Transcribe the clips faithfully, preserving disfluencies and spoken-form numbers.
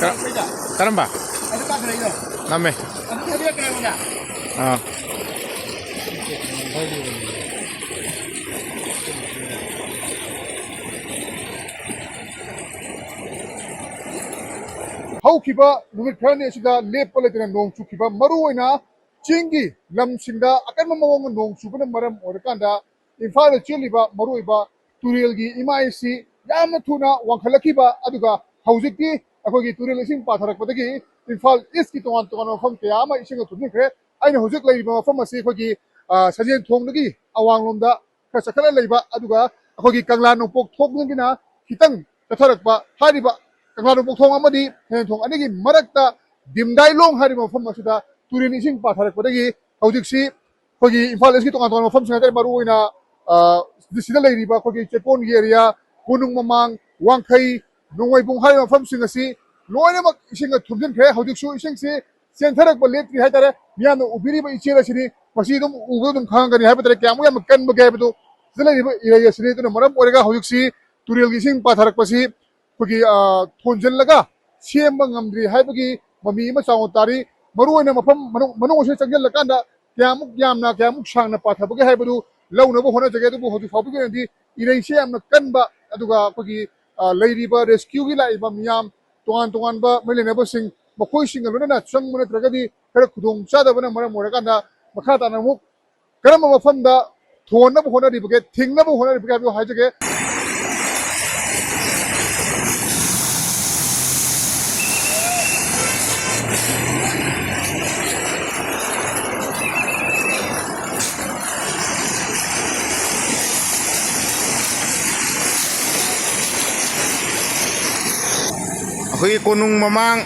ꯀ-, ꯀꯔꯝꯕ? ꯅꯝꯃꯦ꯫ ꯑꯥ꯫ ꯍꯧꯈꯤꯕ ꯅꯨꯃꯤꯠ ꯈꯔꯅꯤ ꯑꯁꯤꯗ ꯂꯦꯞꯄ ꯂꯩꯇꯅ ꯅꯣꯡ ꯆꯨꯈꯤꯕ, ꯃꯔꯨꯑꯣꯏꯅ ꯆꯤꯡꯒꯤ ꯂꯝꯁꯤꯡꯗ ꯑꯀꯟꯕ ꯃꯑꯣꯡꯗ ꯅꯣꯡ ꯆꯨꯕꯅ ꯃꯔꯝ ꯑꯣꯏꯔꯀꯥꯟꯗ ꯏꯝꯐꯥꯜꯗ ꯆꯦꯜꯂꯤꯕ ꯃꯔꯨꯑꯣꯏꯕ ꯇꯨꯔꯦꯜꯒꯤ ꯏꯃꯥꯏꯁꯤ ꯌꯥꯝꯅ ꯊꯨꯅ ꯋꯥꯡꯈꯠꯂꯛꯈꯤꯕ, ꯑꯗꯨꯒ ꯍꯧꯖꯤꯛꯇꯤ ꯑꯩꯈꯣꯏꯒꯤ ꯇꯨꯔꯦꯜ ꯏꯁꯤꯡ ꯄꯥꯊꯔꯛꯄꯗꯒꯤ ꯏꯝꯐꯥꯜ ꯏꯁꯀꯤ ꯇꯣꯉꯥꯟ ꯇꯣꯉꯥꯟꯕ ꯃꯐꯝ ꯀꯌꯥ ꯑꯃ ꯏꯁꯤꯡꯅ ꯊꯨꯝꯖꯤꯟꯈ꯭ꯔꯦ꯫ ꯑꯩꯅ ꯍꯧꯖꯤꯛ ꯂꯩꯔꯤꯕ ꯃꯐꯝ ꯑꯁꯤ ꯑꯩꯈꯣꯏꯒꯤ, ꯑ, ꯁꯟꯖꯦꯟ ꯊꯣꯡꯗꯒꯤ ꯑꯋꯥꯡꯂꯣꯝꯗ ꯈꯔ ꯆꯠꯈꯠꯂ ꯂꯩꯕ, ꯑꯗꯨꯒ ꯑꯩꯈꯣꯏꯒꯤ ꯀꯪꯂꯥ ꯅꯣꯡꯄꯣꯛ ꯊꯣꯡꯗꯒꯤꯅ ꯈꯤꯇꯪ ꯆꯠꯊꯔꯛꯄ, ꯍꯥꯏꯔꯤꯕ ꯀꯪꯂꯥ ꯅꯣꯡꯄꯣꯛ ꯊꯣꯡ ꯑꯃꯗꯤ ꯁꯟꯖꯦꯟ ꯊꯣꯡ ꯑꯅꯤꯒꯤ ꯃꯔꯛꯇ ꯗꯤꯝꯗꯥꯏꯂꯣꯡ ꯍꯥꯏꯔꯤꯕ ꯃꯐꯝ ꯑꯁꯤꯗ ꯇꯨꯔꯦꯜ ꯏꯁꯤꯡ ꯄꯥꯊꯔꯛꯄꯗꯒꯤ ꯍꯧꯖꯤꯛꯁꯤ ꯑꯩꯈꯣꯏꯒꯤ ꯏꯝꯐꯥꯜ ꯏꯁꯀꯤ ꯇꯣꯉꯥꯟ ꯇꯣꯉꯥꯟꯕ ꯃꯐꯝꯁꯤꯡ ꯍꯥꯏꯇꯥꯔꯦ, ꯃꯔꯨꯑꯣꯏꯅ, ꯑ, ꯁꯤꯗ ꯂꯩꯔꯤꯕ ꯑꯩꯈꯣꯏꯒꯤ ꯆꯦꯛꯀꯣꯟꯒꯤ ꯑꯦꯔꯤꯌꯥ, ꯀꯣꯅꯨꯡ ꯃꯃꯥꯡ, ꯋꯥꯡꯈꯩ, ꯅꯣꯡꯃꯩꯕꯨꯡ ꯍꯥꯏꯔꯤꯕ ꯃꯐꯝꯁꯤꯡ ꯑꯁꯤ ꯂꯣꯏꯅꯃꯛ ꯏꯁꯤꯡꯅ ꯊꯨꯝꯖꯤꯟꯈ꯭ꯔꯦ꯫ ꯍꯧꯖꯤꯛꯁꯨ ꯏꯁꯤꯡꯁꯤ ꯆꯦꯟꯊꯔꯛꯄ ꯂꯦꯞꯇ꯭ꯔꯤ ꯍꯥꯏꯇꯥꯔꯦ꯫ ꯃꯤꯌꯥꯝꯅ ꯎꯕꯤꯔꯤꯕ ꯏꯆꯦꯜ ꯑꯁꯤꯅꯤ, ꯃꯁꯤ ꯑꯗꯨꯝ ꯎꯕꯗ ꯑꯗꯨꯝ ꯈꯪꯉꯝꯒꯅꯤ ꯍꯥꯏꯕ ꯇꯥꯔꯦ, ꯀꯌꯥꯃꯨꯛ ꯌꯥꯝꯅ ꯀꯟꯕꯒꯦ ꯍꯥꯏꯕꯗꯨ꯫ ꯁꯤꯗ ꯂꯩꯔꯤꯕ ꯏꯔꯩ ꯑꯁꯤꯅꯤ꯫ ꯑꯗꯨꯅ ꯃꯔꯝ ꯑꯣꯏꯔꯒ ꯍꯧꯖꯤꯛꯁꯤ ꯇꯨꯔꯦꯜꯒꯤ ꯏꯁꯤꯡ ꯄꯥꯊꯔꯛꯄꯁꯤ ꯑꯩꯈꯣꯏꯒꯤ, ꯑ, ꯊꯣꯟꯖꯤꯜꯂꯒ ꯁꯦꯝꯕ ꯉꯝꯗ꯭ꯔꯤ ꯍꯥꯏꯕꯒꯤ ꯃꯃꯤ ꯑꯃ ꯆꯥꯎꯅ ꯇꯥꯔꯤ꯫ ꯃꯔꯨꯑꯣꯏꯅ ꯃꯐꯝ ꯃꯅꯨꯡ, ꯃꯅꯨꯡ ꯑꯁꯤꯗ ꯆꯪꯁꯤꯜꯂꯀꯥꯟꯗ ꯀꯌꯥꯃꯨꯛ ꯌꯥꯝꯅ, ꯀꯌꯥꯃꯨꯛ ꯁꯥꯡꯅ ꯄꯥꯊꯕꯒꯦ ꯍꯥꯏꯕꯗꯨ ꯂꯧꯅꯕ ꯍꯣꯠꯅꯖꯒꯦ꯫ ꯑꯗꯨꯕꯨ ꯍꯧꯖꯤꯛ ꯐꯥꯎꯕꯒꯤ ꯑꯣꯏꯅꯗꯤ ꯏꯔꯩꯁꯦ ꯌꯥꯝꯅ ꯀꯟꯕ, ꯑꯗꯨꯒ ꯑꯩꯈꯣꯏꯒꯤ, ꯑ, ꯂꯩꯔꯤꯕ ꯔꯦꯁꯀ꯭ꯌꯨꯒꯤ ꯂꯥꯛꯏꯕ ꯃꯤꯌꯥꯝ, ꯇꯣꯉꯥꯟ ꯇꯣꯉꯥꯟꯕ ꯃꯔꯤ ꯂꯩꯅꯕꯁꯤꯡ, ꯃꯈꯣꯏꯁꯤꯡꯒ ꯂꯣꯏꯅꯅ ꯆꯪꯕ ꯅꯠꯇ꯭ꯔꯒꯗꯤ ꯈꯔ ꯈꯨꯗꯣꯡ ꯆꯥꯗꯕꯅ ꯃꯔꯝ ꯑꯣꯏꯔꯀꯥꯟꯗ ꯃꯈꯥ ꯇꯥꯅ ꯑꯃꯨꯛ ꯀꯔꯝꯕ ꯃꯐꯝꯗ ꯊꯣꯟꯅꯕ ꯍꯣꯠꯅꯔꯤꯕꯒꯦ, ꯊꯤꯡꯅꯕ ꯍꯣꯠꯅꯔꯤꯕꯒꯦ ꯍꯥꯏꯕꯗꯨ ꯍꯥꯏꯖꯒꯦ꯫ ꯑꯩꯈꯣꯏꯒꯤ ꯀꯣꯅꯨꯡ ꯃꯃꯥꯡ,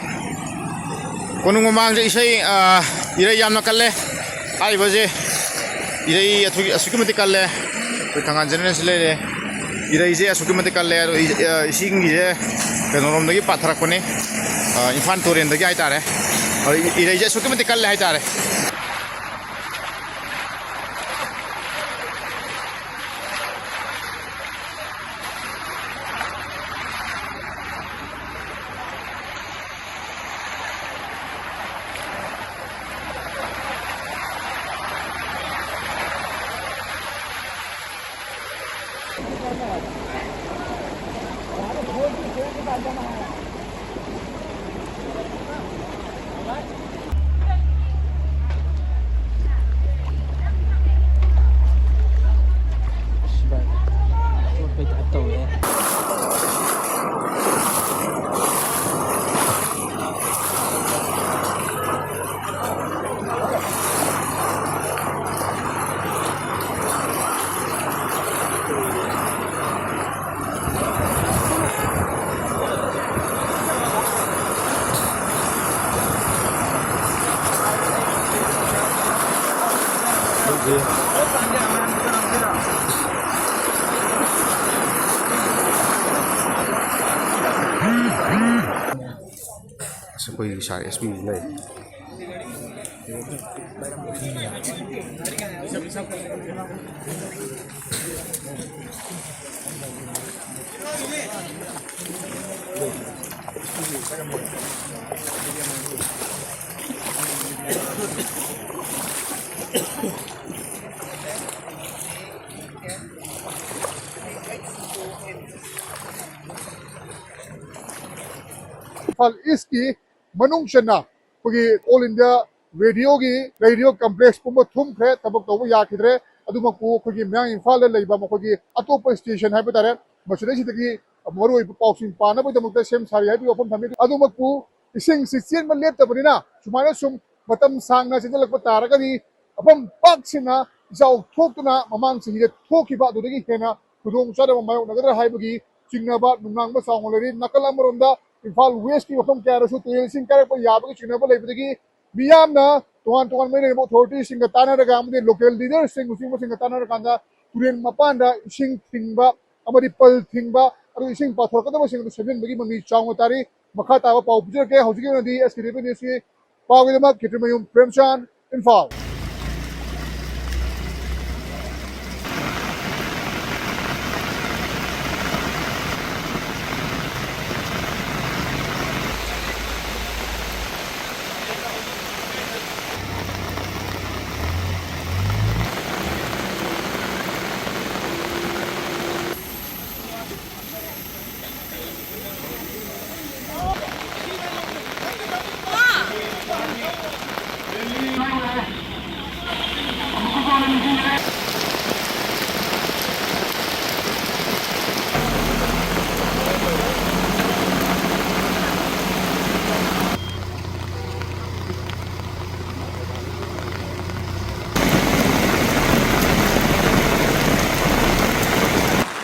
ꯀꯣꯅꯨꯡ ꯃꯃꯥꯡꯁꯦ ꯏꯁꯩ, ꯑ, ꯏꯔꯩ ꯌꯥꯝꯅ ꯀꯜꯂꯦ꯫ ꯍꯥꯏꯔꯤꯕꯁꯦ ꯏꯔꯩ ꯑꯁꯨꯛ-, ꯑꯁꯨꯛꯀꯤ ꯃꯇꯤꯛ ꯀꯜꯂꯦ꯫ ꯑꯩꯈꯣꯏ ꯊꯪꯒꯥꯜ ꯖꯦꯅꯦꯔꯦꯜꯁꯤ ꯂꯩꯔꯦ꯫ ꯏꯔꯩꯁꯦ ꯑꯁꯨꯛꯀꯤ ꯃꯇꯤꯛ ꯀꯜꯂꯦ꯫ ꯑꯗꯣ ꯏ-, ꯑ, ꯏꯁꯤꯡꯒꯤꯁꯦ ꯀꯩꯅꯣꯔꯣꯝꯗꯒꯤ ꯄꯥꯊꯔꯛꯄꯅꯦ, ꯑ, ꯏꯝꯐꯥꯜ ꯇꯨꯔꯦꯟꯗꯒꯤ ꯍꯥꯏꯇꯥꯔꯦ꯫ ꯑꯗꯣ ꯏ-, ꯏꯔꯩꯁꯦ ꯑꯁꯨꯛꯀꯤ ꯃꯇꯤꯛ ꯀꯜꯂꯦ ꯍꯥꯏꯇꯥꯔꯦ꯫ ꯑꯁ, ꯑꯩꯈꯣꯏꯒꯤ ꯁꯥꯔ ꯑꯦꯁ ꯄꯤ ꯂꯩ꯫ ꯏꯝꯐꯥꯜ ꯏꯁꯀꯤ ꯃꯅꯨꯡ ꯆꯟꯅ ꯑꯩꯈꯣꯏꯒꯤ ꯑꯣꯜ ꯏꯟꯗꯤꯌꯥ ꯔꯦꯗꯤꯑꯣꯒꯤ ꯔꯦꯗꯤꯑꯣ ꯀꯝꯄ꯭ꯂꯦꯛꯁ ꯄꯨꯝꯕ ꯊꯨꯝꯈ꯭ꯔꯦ, ꯊꯕꯛ ꯇꯧꯕ ꯌꯥꯈꯤꯗ꯭ꯔꯦ꯫ ꯑꯗꯨꯃꯛꯄꯨ ꯑꯩꯈꯣꯏꯒꯤ ꯃꯌꯥꯡ ꯏꯝꯐꯥꯜꯗ ꯂꯩꯕ ꯃꯈꯣꯏꯒꯤ ꯑꯇꯣꯞꯄ ꯁ꯭ꯇꯦꯁꯟ ꯍꯥꯏꯕ ꯇꯥꯔꯦ, ꯃꯁꯤꯗꯩꯁꯤꯗꯒꯤ ꯃꯔꯨꯑꯣꯏꯕ ꯄꯥꯎꯁꯤꯡ ꯄꯥꯅꯕꯒꯤꯗꯃꯛꯇ ꯁꯦꯝ ꯁꯥꯔꯤ ꯍꯥꯏꯕꯒꯤ ꯋꯥꯐꯝ ꯊꯝꯃꯤ꯫ ꯑꯗꯨꯃꯛꯄꯨ ꯏꯁꯤꯡꯁꯤ ꯆꯦꯟꯕ ꯂꯦꯞꯇꯕꯅꯤꯅ ꯁꯨꯃꯥꯏꯅ ꯁꯨꯝ ꯃꯇꯝ ꯁꯥꯡꯅ ꯆꯦꯟꯁꯤꯜꯂꯛꯄ ꯇꯥꯔꯒꯗꯤ ꯃꯐꯝ ꯄꯥꯛ ꯁꯟꯅ ꯏꯆꯥꯎ ꯊꯣꯛꯇꯨꯅ ꯃꯃꯥꯡ ꯆꯍꯤꯗ ꯊꯣꯛꯈꯤꯕ ꯑꯗꯨꯗꯒꯤ ꯍꯦꯟꯅ ꯈꯨꯗꯣꯡꯆꯥꯗꯕ ꯃꯥꯌꯣꯛꯅꯒꯗ꯭ꯔꯥ ꯍꯥꯏꯕꯒꯤ ꯆꯤꯡꯅꯕ ꯅꯨꯡꯅꯥꯡꯕ ꯆꯥꯎꯅ ꯂꯩꯔꯤ꯫ ꯅꯥꯀꯜ ꯑꯃꯔꯣꯝꯗ ꯏꯝꯐꯥꯜ ꯋꯦꯁꯀꯤ ꯃꯐꯝ ꯀꯌꯥꯗꯁꯨ ꯇꯨꯔꯦꯜ ꯏꯁꯤꯡ ꯀꯥꯏꯔꯛꯄ ꯌꯥꯕꯒꯤ ꯆꯤꯡꯅꯕ ꯂꯩꯕꯗꯒꯤ ꯃꯤꯌꯥꯝꯅ ꯇꯣꯉꯥꯟ ꯇꯣꯉꯥꯟꯕ ꯂꯩꯔꯤꯕ ꯑꯣꯊꯣꯔꯤꯇꯤꯁꯤꯡꯒ ꯇꯥꯟꯅꯔꯒ ꯑꯃꯗꯤ ꯂꯣꯀꯦꯜ ꯂꯤꯗꯔꯁꯤꯡ ꯂꯨꯆꯤꯡꯕꯁꯤꯡꯒ ꯇꯥꯟꯅꯔꯀꯥꯟꯗ ꯇꯨꯔꯦꯜ ꯃꯄꯥꯟꯗ ꯏꯁꯤꯡ ꯊꯤꯡꯕ ꯑꯃꯗꯤ ꯄꯜ ꯊꯤꯡꯕ, ꯑꯗꯨ ꯏꯁꯤꯡ ꯄꯥꯊꯣꯔꯛꯀꯗꯕꯁꯤꯡ ꯑꯗꯨ ꯁꯦꯝꯖꯤꯟꯕꯒꯤ ꯃꯃꯤ ꯆꯥꯎꯅ ꯇꯥꯔꯤ꯫ ꯃꯈꯥ ꯇꯥꯕ ꯄꯥꯎ ꯄꯤꯖꯔꯛꯀꯦ꯫ ꯍꯧꯖꯤꯛꯀꯤ ꯑꯣꯏꯅꯗꯤ ꯑꯦꯁ ꯀꯦ ꯇꯤ ꯚꯤ ꯅ꯭ꯌꯨꯁꯀꯤ ꯄꯥꯎꯒꯤꯗꯃꯛ ꯈꯦꯇ꯭ꯔꯤꯃꯌꯨꯝ ꯄ꯭ꯔꯦꯝꯆꯥꯟ, ꯏꯝꯐꯥꯜ꯫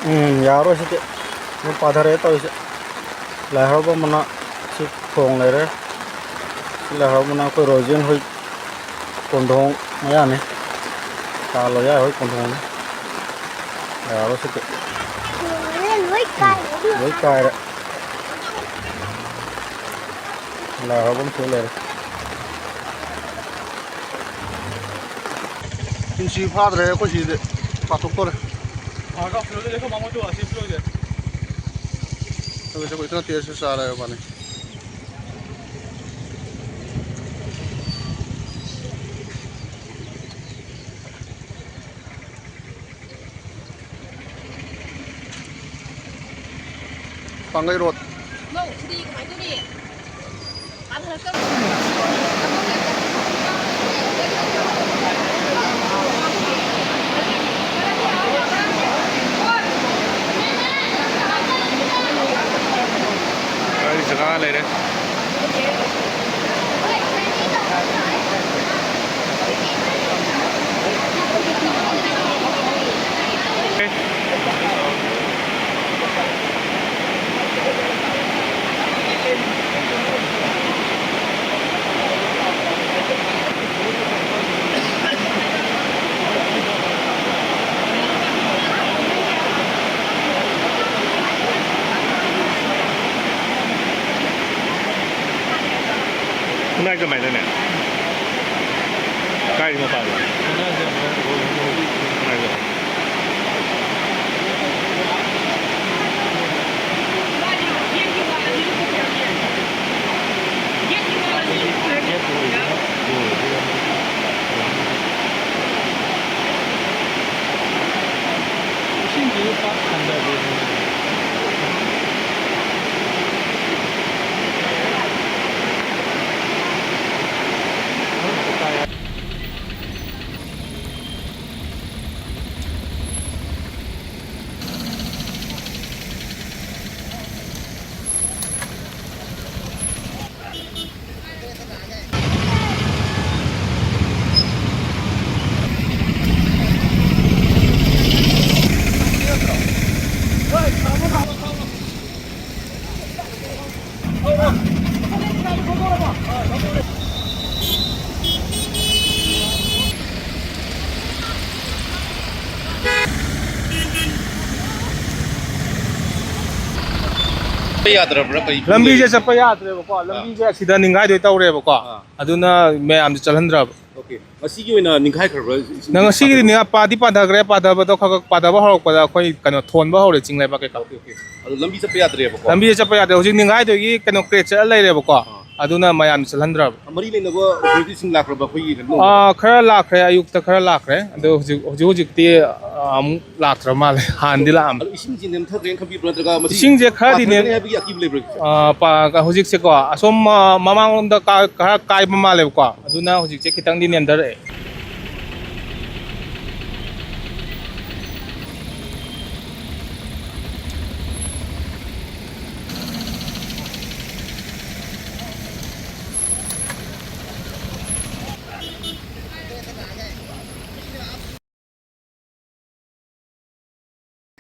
ꯎꯝ, ꯌꯥꯔꯣꯏ ꯁꯤꯗꯤ꯫ ꯑꯗꯨꯝ ꯄꯥꯊꯔꯛꯑꯦ ꯇꯧꯔꯤꯁꯦ꯫ ꯂꯥꯏ ꯍꯔꯥꯎꯕ ꯃꯅꯥꯛ ꯁꯤ ꯈꯣꯡ ꯂꯩꯔꯦ꯫ ꯁꯤ ꯂꯥꯏ ꯍꯔꯥꯎꯕ ꯃꯅꯥꯛ ꯑꯩꯈꯣꯏ ꯔꯣꯖꯦꯟ ꯍꯣꯏ ꯀꯣꯟꯊꯣꯡ ꯃꯌꯥꯅꯤ꯫ ꯀꯥꯜꯂꯣ ꯌꯥꯔꯣꯏ ꯀꯣꯟꯊꯣꯡꯅꯤ꯫ ꯌꯥꯔꯣꯏ ꯁꯤꯗꯤ꯫ ꯂꯣꯏ ꯀꯥꯏꯔꯦ꯫ ꯂꯣꯏ ꯀꯥꯏꯔꯦ꯫ ꯂꯥꯏ ꯍꯔꯥꯎꯐꯝ ꯊꯣꯛ ꯂꯩꯔꯦ꯫ ꯏꯟꯆꯤ ꯐꯥꯗ꯭ꯔꯦ ꯑꯩꯈꯣꯏ ꯁꯤꯗꯤ꯫ ꯄꯥꯊꯣꯛꯇꯣꯔꯦ꯫ ꯑꯗꯨꯒ ꯑꯩꯈꯣꯏ ꯏꯊꯟ ꯇꯦꯁꯁꯨ ꯆꯥꯔꯦ ꯃꯥꯅꯤ꯫ ꯄꯥꯡꯒꯩ ꯔꯣꯗ꯫ ꯒꯥꯔꯤ ꯖꯒꯥ ꯂꯩꯔꯦ꯫ ꯅꯥꯏ ꯀꯃꯥꯏꯅꯅꯦ? ꯀꯥꯏꯗꯅꯣ ꯇꯥꯕ? ꯀꯥꯏꯗ? ꯏꯁꯤꯡꯁꯤꯁꯨ ꯄꯥꯛ ꯍꯟꯊꯗꯦꯅꯦ꯫ ꯌꯥꯗ꯭ꯔꯕ꯭ꯔꯥ? ꯀꯔꯤ ꯂꯝꯕꯤꯁꯦ ꯆꯠꯄ ꯌꯥꯗ꯭ꯔꯦꯕꯀꯣ, ꯑꯥ꯫ ꯂꯝꯕꯤꯁꯦ ꯑꯁꯤꯗ ꯅꯤꯡꯈꯥꯏꯗꯣꯏ ꯇꯧꯔꯦꯕꯀꯣ꯫ ꯑꯥ꯫ ꯑꯗꯨꯅ ꯃꯌꯥꯝꯁꯦ ꯆꯠꯍꯟꯗ꯭ꯔꯕ꯫ ꯑꯣꯀꯦ꯫ ꯉꯁꯤꯒꯤ ꯑꯣꯏꯅ ꯅꯤꯡꯈꯥꯏꯈ꯭ꯔꯕ꯭ꯔꯥ? ꯏꯁꯤꯡ ꯅꯪ ꯉꯁꯤꯒꯤꯗꯤ ꯄꯥꯊꯕ? ꯅꯤꯡꯈꯥꯏ-, ꯄꯥꯗꯤ ꯄꯥꯊꯈ꯭ꯔꯦ, ꯄꯥꯊꯕꯗꯣ ꯈꯔ ꯈꯔ ꯄꯥꯊꯕ ꯍꯧꯔꯛꯄꯗ ꯑꯩꯈꯣꯏ ꯀꯩꯅꯣ ꯊꯣꯟꯕ ꯍꯧꯔꯦ, ꯆꯤꯡ ꯂꯩꯕꯥꯛ ꯀꯩꯀꯥ꯫ Okay, okay. ꯑꯗꯣ ꯂꯝꯕꯤ ꯆꯠꯄ ꯌꯥꯗ꯭ꯔꯦꯕꯀꯣ? ꯂꯝꯕꯤꯁꯦ ꯆꯠꯄ ꯌꯥꯗ꯭ꯔꯦ꯫ ꯍꯧꯖꯤꯛ ꯅꯤꯡꯈꯥꯏꯗꯣꯏꯒꯤ ꯀꯩꯅꯣ ꯀ꯭ꯔꯦꯛ ꯆꯠꯂ ꯂꯩꯔꯦꯕꯀꯣ꯫ ꯑꯥ꯫ ꯑꯗꯨꯅ ꯃꯌꯥꯝ ꯆꯠꯍꯟꯗ꯭ꯔꯕ꯫ ꯃꯔꯤ ꯂꯩꯅꯕ ꯑꯣꯊꯣꯔꯤꯇꯤꯁꯤꯡ ꯂꯥꯛꯈ꯭ꯔꯕ ꯑꯩꯈꯣꯏꯒꯤ ꯀꯩꯅꯣ? ꯑꯥ, ꯈꯔ ꯂꯥꯛꯈ꯭ꯔꯦ, ꯑꯌꯨꯛꯇ ꯈꯔ ꯂꯥꯛꯈ꯭ꯔꯦ꯫ ꯑꯗꯣ ꯍꯧꯖꯤꯛ, ꯍꯧꯖꯤꯛ ꯍꯧꯖꯤꯛꯇꯤ, ꯑꯥ, ꯑꯃꯨꯛ ꯂꯥꯛꯇ꯭ꯔ ꯃꯥꯜꯂꯦ꯫ ꯍꯥꯟꯅꯗꯤ ꯂꯥꯛꯑꯝꯃꯦ꯫ ꯑꯗꯣ ꯏꯁꯤꯡꯁꯤ ꯅꯦꯝꯊꯈ꯭ꯔꯦꯅ ꯈꯟꯕꯤꯕ꯭ꯔꯥ, ꯅꯠꯇ꯭ꯔꯒ ꯃꯁꯤ ꯏꯁꯤꯡꯁꯦ ꯈꯔꯗꯤ ꯅꯦꯝ-, ꯄꯥꯊꯔꯛꯀꯅꯤ ꯍꯥꯏꯕꯒꯤ ꯑꯀꯤꯕ ꯂꯩꯕ꯭ꯔꯥ? ꯑꯥ, ꯄꯥ-, ꯍꯧꯖꯤꯛꯁꯦꯀꯣ, ꯑꯁꯣꯝ, ꯑꯥ, ꯃꯃꯥꯡꯂꯣꯝꯗ ꯀꯥ-, ꯈꯔ ꯀꯥꯏꯕ ꯃꯥꯜꯂꯦꯕꯀꯣ꯫ ꯑꯗꯨꯅ ꯍꯧꯖꯤꯛꯁꯦ ꯈꯤꯇꯪꯗꯤ ꯅꯦꯝꯊꯔꯛꯑꯦ꯫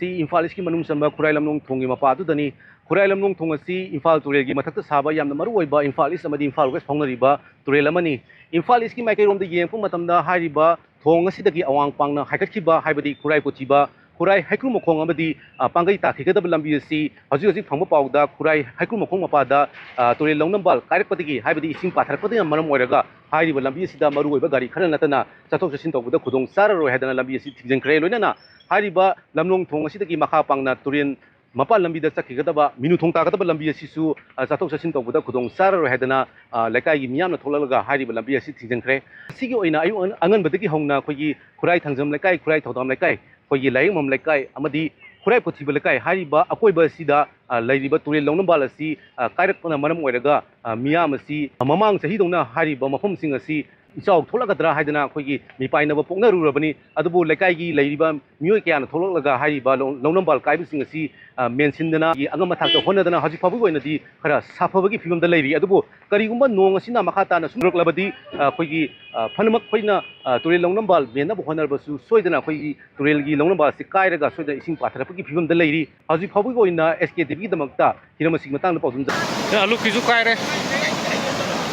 ꯁꯤ ꯏꯝꯐꯥꯜ ꯏꯁꯀꯤ ꯃꯅꯨꯡ ꯆꯟꯕ ꯈꯨꯔꯥꯏ ꯂꯝꯂꯣꯡ ꯊꯣꯡꯒꯤ ꯃꯄꯥ ꯑꯗꯨꯗꯅꯤ꯫ ꯈꯨꯔꯥꯏ ꯂꯝꯂꯣꯡ ꯊꯣꯡ ꯑꯁꯤ ꯏꯝꯐꯥꯜ ꯇꯨꯔꯦꯜꯒꯤ ꯃꯊꯛꯇ ꯁꯥꯕ ꯌꯥꯝꯅ ꯃꯔꯨ ꯑꯣꯏꯕ ꯏꯝꯐꯥꯜ ꯏꯁ ꯑꯃꯗꯤ ꯏꯝꯐꯥꯜ ꯋꯦꯁ ꯐꯥꯎꯅꯔꯤꯕ ꯇꯨꯔꯦꯜ ꯑꯃꯅꯤ꯫ ꯏꯝꯐꯥꯜ ꯏꯁꯀꯤ ꯃꯥꯏꯀꯩꯔꯣꯝꯗ ꯌꯦꯡꯉꯛꯄ ꯃꯇꯝꯗ ꯍꯥꯏꯔꯤꯕ ꯊꯣꯡ ꯑꯁꯤꯗꯒꯤ ꯑꯋꯥꯡ ꯄꯥꯡꯅ ꯍꯥꯏꯒꯠꯈꯤꯕ, ꯍꯥꯏꯕꯗꯤ ꯈꯨꯔꯥꯏ ꯀꯣꯊꯤꯕ, ꯈꯨꯔꯥꯏ ꯍꯩꯀ꯭ꯔꯨ ꯃꯈꯣꯡ ꯑꯃꯗꯤ, ꯑ, ꯄꯥꯡꯒꯩ ꯇꯥꯈꯤꯒꯗꯕ ꯂꯝꯕꯤ ꯑꯁꯤ ꯍꯧꯖꯤꯛ ꯍꯧꯖꯤꯛ ꯐꯪꯕ ꯄꯥꯎꯗ ꯈꯨꯔꯥꯏ ꯍꯩꯀ꯭ꯔꯨ ꯃꯈꯣꯡ ꯃꯄꯥꯗ, ꯑ, ꯇꯨꯔꯦꯜ ꯂꯧꯅꯝꯕꯥꯜ ꯀꯥꯏꯔꯛꯄꯗꯒꯤ, ꯍꯥꯏꯕꯗꯤ ꯏꯁꯤꯡ ꯄꯥꯊꯔꯛꯄꯗꯒꯤ ꯃꯔꯝ ꯑꯣꯏꯔꯒ ꯍꯥꯏꯔꯤꯕ ꯂꯝꯕꯤ ꯑꯁꯤꯗ ꯃꯔꯨꯑꯣꯏꯕ ꯒꯥꯔꯤ ꯈꯔ ꯅꯠꯇꯅ ꯆꯠꯊꯣꯛ ꯆꯠꯁꯤꯟ ꯇꯧꯕꯗ ꯈꯨꯗꯣꯡ ꯆꯥꯔꯔꯣꯏ ꯍꯥꯏꯗꯅ ꯂꯝꯕꯤ ꯑꯁꯤ ꯊꯤꯡꯖꯤꯟꯈ꯭ꯔꯦ꯫ ꯂꯣꯏꯅꯅ ꯍꯥꯏꯔꯤꯕ ꯂꯝꯂꯣꯡ ꯊꯣꯡ ꯑꯁꯤꯗꯒꯤ ꯃꯈꯥ ꯄꯥꯡꯅ ꯇꯨꯔꯦꯜ ꯃꯄꯥꯜ ꯂꯝꯕꯤꯗ ꯆꯠꯈꯤꯒꯗꯕ, ꯃꯤꯅꯨ ꯊꯣꯡ ꯇꯥꯒꯗꯕ ꯂꯝꯕꯤ ꯑꯁꯤꯁꯨ, ꯑ, ꯆꯠꯊꯣꯛ ꯆꯠꯁꯤꯟ ꯇꯧꯕꯗ ꯈꯨꯗꯣꯡ ꯆꯥꯔꯔꯣꯏ ꯍꯥꯏꯗꯅ, ꯑ, ꯂꯩꯀꯥꯏꯒꯤ ꯃꯤꯌꯥꯝꯅ ꯊꯣꯛꯂꯛꯂꯒ ꯍꯥꯏꯔꯤꯕ ꯂꯝꯕꯤ ꯑꯁꯤ ꯊꯤꯡꯖꯤꯟꯈ꯭ꯔꯦ꯫ ꯑꯁꯤꯒꯤ ꯑꯣꯏꯅ ꯑꯌꯨꯛ ꯑꯉꯟ-, ꯑꯉꯟꯕꯗꯒꯤ ꯍꯧꯅ ꯑꯩꯈꯣꯏꯒꯤ ꯈꯨꯔꯥꯏ ꯊꯥꯡꯖꯝ ꯂꯩꯀꯥꯏ, ꯈꯨꯔꯥꯏ ꯊꯧꯗꯥꯝ ꯂꯩꯀꯥꯏ, ꯑꯩꯈꯣꯏꯒꯤ ꯂꯥꯏꯌꯦꯡꯐꯝ ꯂꯩꯀꯥꯏ ꯑꯃꯗꯤ ꯈꯨꯔꯥꯏ ꯀꯣꯊꯤꯕ ꯂꯩꯀꯥꯏ ꯍꯥꯏꯔꯤꯕ ꯑꯀꯣꯏꯕ ꯑꯁꯤꯗ, ꯑ, ꯂꯩꯔꯤꯕ ꯇꯨꯔꯦꯜ ꯂꯧꯅꯝꯕꯥꯜ ꯑꯁꯤ, ꯑ, ꯀꯥꯏꯔꯛꯄꯅ ꯃꯔꯝ ꯑꯣꯏꯔꯒ, ꯑ, ꯃꯤꯌꯥꯝ ꯑꯁꯤ ꯃꯃꯥꯡ ꯆꯍꯤꯗꯧꯅ ꯍꯥꯏꯔꯤꯕ ꯃꯐꯝꯁꯤꯡ ꯑꯁꯤ ꯏꯆꯥꯎ ꯊꯣꯛꯂꯛꯀꯗ꯭ꯔꯥ ꯍꯥꯏꯗꯅ ꯑꯩꯈꯣꯏꯒꯤ ꯃꯤꯄꯥꯏꯅꯕ ꯄꯣꯛꯅꯔꯨꯔꯕꯅꯤ꯫ ꯑꯗꯨꯕꯨ ꯂꯩꯀꯥꯏꯒꯤ ꯂꯩꯔꯤꯕ ꯃꯤꯑꯣꯏ ꯀꯌꯥꯅ ꯊꯣꯛꯂꯛꯂꯒ ꯍꯥꯏꯔꯤꯕ ꯂꯧ-, ꯂꯧꯅꯝꯕꯥꯜ ꯀꯥꯏꯕꯁꯤꯡ ꯑꯁꯤ, ꯑ, ꯃꯦꯟꯁꯤꯟꯗꯅ ꯑꯉꯝꯕ ꯊꯥꯛꯇ ꯍꯣꯠꯅꯗꯅ ꯍꯧꯖꯤꯛ ꯐꯥꯎꯕꯒꯤ ꯑꯣꯏꯅꯗꯤ ꯈꯔ ꯁꯥꯐꯕꯒꯤ ꯐꯤꯕꯝꯗ ꯂꯩꯔꯤ꯫ ꯑꯗꯨꯕꯨ ꯀꯔꯤꯒꯨꯝꯕ ꯅꯣꯡ ꯑꯁꯤꯅ ꯃꯈꯥ ꯇꯥꯅ ꯁꯨꯝ ꯆꯨꯔꯛꯂꯕꯗꯤ, ꯑ, ꯑꯩꯈꯣꯏꯒꯤ, ꯑ, ꯐꯅꯃꯛ ꯑꯩꯈꯣꯏꯅ, ꯑ, ꯇꯨꯔꯦꯜ ꯂꯧꯅꯝꯕꯥꯜ ꯃꯦꯟꯅꯕ ꯍꯣꯠꯅꯔꯕꯁꯨ ꯁꯣꯏꯗꯅ ꯑꯩꯈꯣꯏꯒꯤ ꯇꯨꯔꯦꯜꯒꯤ ꯂꯧꯅꯝꯕꯥꯜ ꯑꯁꯤ ꯀꯥꯏꯔꯒ ꯁꯣꯏꯗꯅ ꯏꯁꯤꯡ ꯄꯥꯊꯔꯛꯄꯒꯤ ꯐꯤꯕꯝꯗ ꯂꯩꯔꯤ꯫ ꯍꯧꯖꯤꯛ ꯐꯥꯎꯕꯒꯤ ꯑꯣꯏꯅ ꯑꯦꯁ ꯀꯦ ꯇꯤ ꯚꯤꯒꯤꯗꯃꯛꯇ ꯍꯤꯔꯝ ꯑꯁꯤꯒꯤ ꯃꯇꯥꯡꯗ ꯄꯥꯎꯗꯝꯖ-, ꯑꯦ, ꯑꯂꯨ ꯀꯦꯖꯤ ꯀꯥꯏꯔꯦ꯫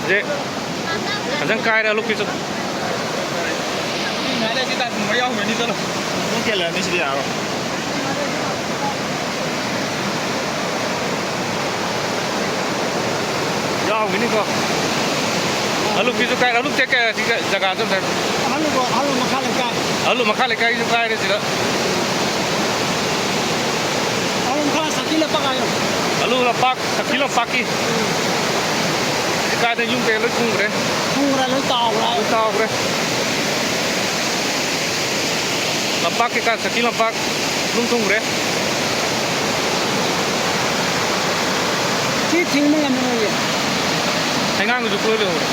ꯍꯧꯖꯤꯛ ꯐꯖꯅ ꯀꯥꯏꯔꯦ ꯑꯂꯨ ꯀꯦꯖꯤ꯫ ꯉꯥꯏꯍꯥꯛ ꯂꯩꯔꯗꯤ ꯇꯥꯏ ꯄꯨꯝꯕ ꯌꯥꯎꯈ꯭ꯔꯅꯤ, ꯆꯠꯂꯣ꯫ ꯄꯨꯡ ꯀꯌꯥ ꯂꯩꯔꯝꯅꯤ ꯁꯤꯗꯤ ꯌꯥꯔꯣꯏ꯫ ꯌꯥꯎꯈꯤꯅꯤꯀꯣ꯫ ꯑꯂꯨ ꯀꯦꯖꯤ ꯀꯥꯏ, ꯑꯂꯨ ꯀꯦ-, ꯀꯌꯥ, ꯁꯤ ꯀ-, ꯖꯒꯥꯁꯦ ꯑꯝꯇ ꯍꯥꯏꯔꯣ꯫ ꯑꯂꯨ, ꯑꯂꯨ ꯃꯈꯥ ꯂꯩꯀꯥꯏ꯫ ꯑꯂꯨ ꯃꯈꯥ ꯂꯩꯀꯥꯏꯁꯨ ꯀꯥꯏꯔꯦ ꯁꯤꯗ꯫ ꯑꯂꯨ ꯃꯈꯥ ꯁꯛꯀꯤ ꯂꯝꯄꯥꯛ ꯍꯥꯏꯌꯣ꯫ ꯑꯂꯨ ꯂꯝꯄꯥꯛ, ꯁꯛꯀꯤ ꯂꯝꯄꯥꯛꯀꯤ꯫ ꯁꯤ ꯀꯥꯏꯗ ꯌꯨꯝ ꯀꯩ ꯂꯣꯏ ꯊꯨꯝꯈ꯭ꯔꯦ꯫ ꯊꯨꯝꯈ꯭ꯔꯦ, ꯂꯣꯏ ꯇꯥꯎꯈ꯭ꯔꯦ꯫ ꯂꯣꯏ ꯇꯥꯎꯈ꯭ꯔꯦ꯫ ꯂꯝꯄꯥꯛ ꯀꯩꯀꯥ, ꯁꯛꯀꯤ ꯂꯝꯄꯥꯛ ꯑꯗꯨꯝ ꯊꯨꯝꯈ꯭ꯔꯦ꯫ ꯁꯤ ꯊꯤꯡꯕ ꯉꯝꯃꯔꯣꯏꯌꯦ꯫ ꯍꯩꯉꯥꯡꯗꯨꯁꯨ ꯄꯨꯂꯣꯏ ꯂꯩꯍꯧꯔꯦ꯫